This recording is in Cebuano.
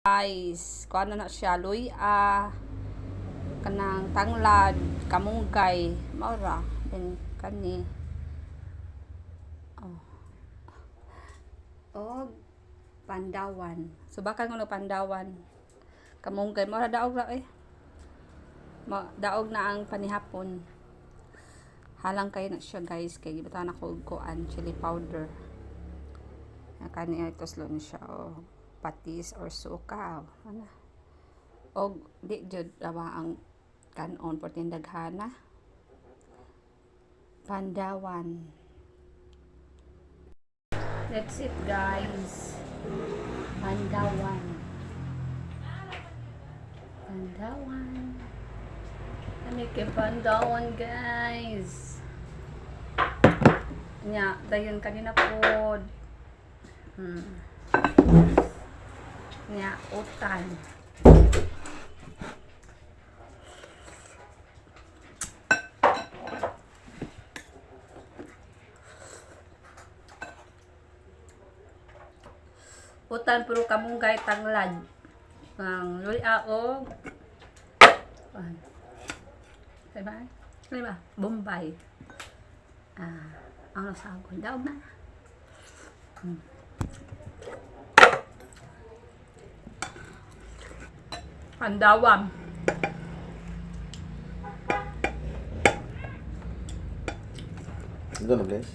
Guys, kuan na siya, luya, kanang tanglad, kamunggay, mao ra. Then kani. Oh. Og pandawan. Subakan ko no pandawan. Kamunggay mao ra, daog ra eh. Ma, daog na ang panihapon. Halang kayo na siya, guys, kay gibutang nako og kuan, chili powder. Kani ay tuslo ni siya, oh, patis or suka, oh. Ano? Og di jud awa ang kanon portin daghana. Pandawan. That's it, guys. Pandawan. Pandawan. Kami kay pandawan, guys. Nya, dayon kanina pod. Nya, utan. Utan puro kamunggay, tanglad. Ang luya og ano? Diba? Diba? Bombay. Ah, ano sa agol? Daog na. Pandawan. Ito na, please.